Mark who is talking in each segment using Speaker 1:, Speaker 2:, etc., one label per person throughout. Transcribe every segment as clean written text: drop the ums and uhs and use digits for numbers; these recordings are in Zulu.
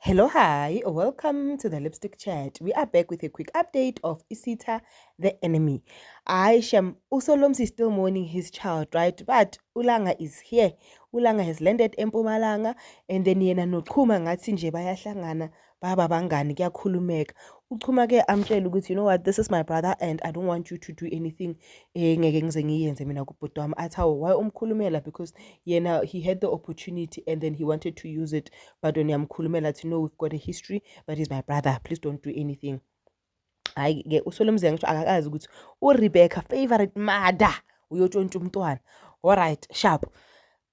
Speaker 1: Hello, hi, welcome to the Lipstick Chat. We are back with a quick update of Isitha the Enemy. Aisha, uSolomsi is still mourning his child, right? But Ulanga is here. Ulanga has landed eMpumalanga and then yena noChuma ngathi nje bayahlangana baba bangani kuyakhulumeka. UChuma ke amtshela ukuthi, "You know what, this is my brother and I don't want you to do anything engeke ngize ngiyenze mina kubhuti wami." Athi, "Hawu, why umkhulumela?" Because yena he had the opportunity and then he wanted to use it, but when uyamkhulumela athi, "No, we've got a history, but he's my brother, please don't do anything." Hhayi-ke uSolomzi ngisho akakazi ukuthi uRebecca favorite mother uyotshontsha umntwana. Alright, sharp.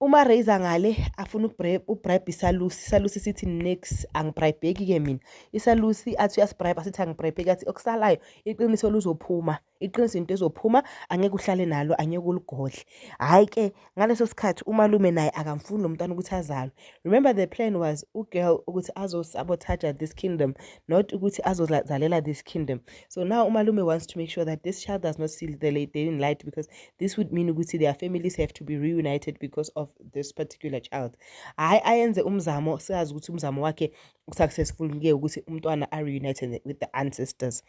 Speaker 1: Uma Razor ngale afuna ubribe isalusi, isalusi sithi, "Nix, angibribeki-ke mina." Isalusi athi uyasibribe, sithi, "Angibribeki." Athi okusalayo iqiniso lizophuma, iqiniso into ezophuma, angeke uhlale nalo, angeke uligodle. Hhayi-ke ngaleso sikhathi umalume naye akamfuni lo mntwana ukuthi azalwe. Remember, the plan was ugirl ukuthi azosabotage this kingdom, not ukuthi azozalela this kingdom. So now umalume wants to make sure that this child does not see the day light, because this would mean ukuthi their families have to be reunited because of this particular child. Hhayi, ayenze umzamo, siyazi ukuthi umzamo wakhe successful-ke ukuthi umntwana a-reunite with the ancestors.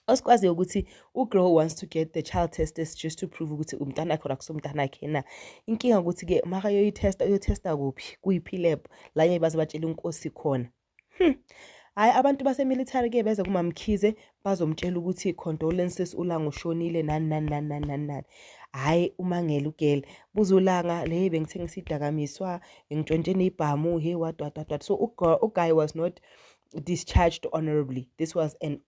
Speaker 1: Osikwaziyo ukuthi ugirl wants to get the child tested just to prove ukuthi umntanakhe or akusumntanakhe na. Inkinga ukuthi-ke makayoyithesta, uyothesta kuphi, kuyiphi lab la ngeke baze batshele inkosi khona. Hhayi, abantu basemilitary-ke beze kuMamkhize bazomtshela ukuthi condolences, uLanga ushonile, nani nani nani nani nani nani. Hhayi, umangele ugirl, buza uLanga le, "Bengithengisa iy'dakamizwa, ngintshontshe nebhamu, he, what what what what." So uguy was not discharged honorably. This was an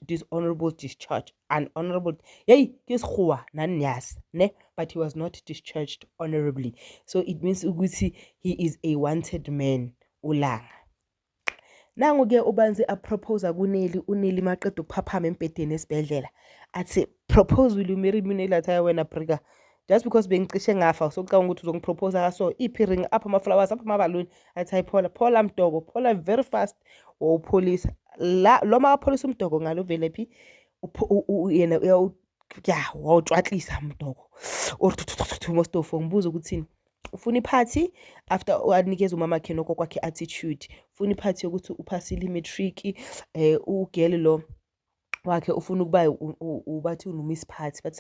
Speaker 1: dishonorable discharge, an honorable, hey, ke sekgowa nani niyazi ne, but he was not discharged honorably. So it means ukuthi he is a wanted man, uLanga. Nangu-ke uBanzi aproposa kuNeli. UNeli maqeda ukuphaphama embhedeni esibhedlela athi, "Propose, will you marry me?" UNeli athi, "Hayi wena brika, just because bengicishe ngafa socabanga ukuthi uzongiproposa kaso? Iphi ring? Apha ama-flowers? Apha amabaluni?" Athi, "Hayi, phola phola mdoko, phola very fast." Wawupholisa la lo makapholisa umdoko ngalo vele phi yena ya wawutshwatlisa mdoko or mostofo. Ngibuza ukuthini, ufuna iphathi after anikeza umamakhe nogogo attitude, ufuna iphathi yokuthi uphasile i-matric. Ugirl lo wakhe ufuna ukuba ubathi uno-Miss Party, but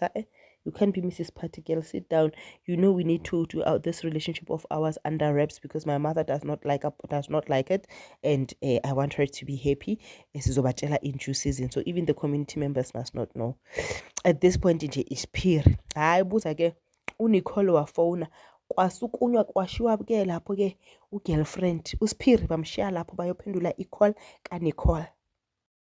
Speaker 1: you can't be Mrs Party girl, sit down. You know we need to do out this relationship of ours under wraps because my mother does not like it and I want her to be happy. Sizobatshela in due season, so even the community members must not know at this point nje isiphiri. Hhayi, buza ke uNicole wafona, kwasukunywa kwashiwa-ke lapho-ke u-girlfriend uSiphiri bamshiya lapho bayophendula i-call kaNicole.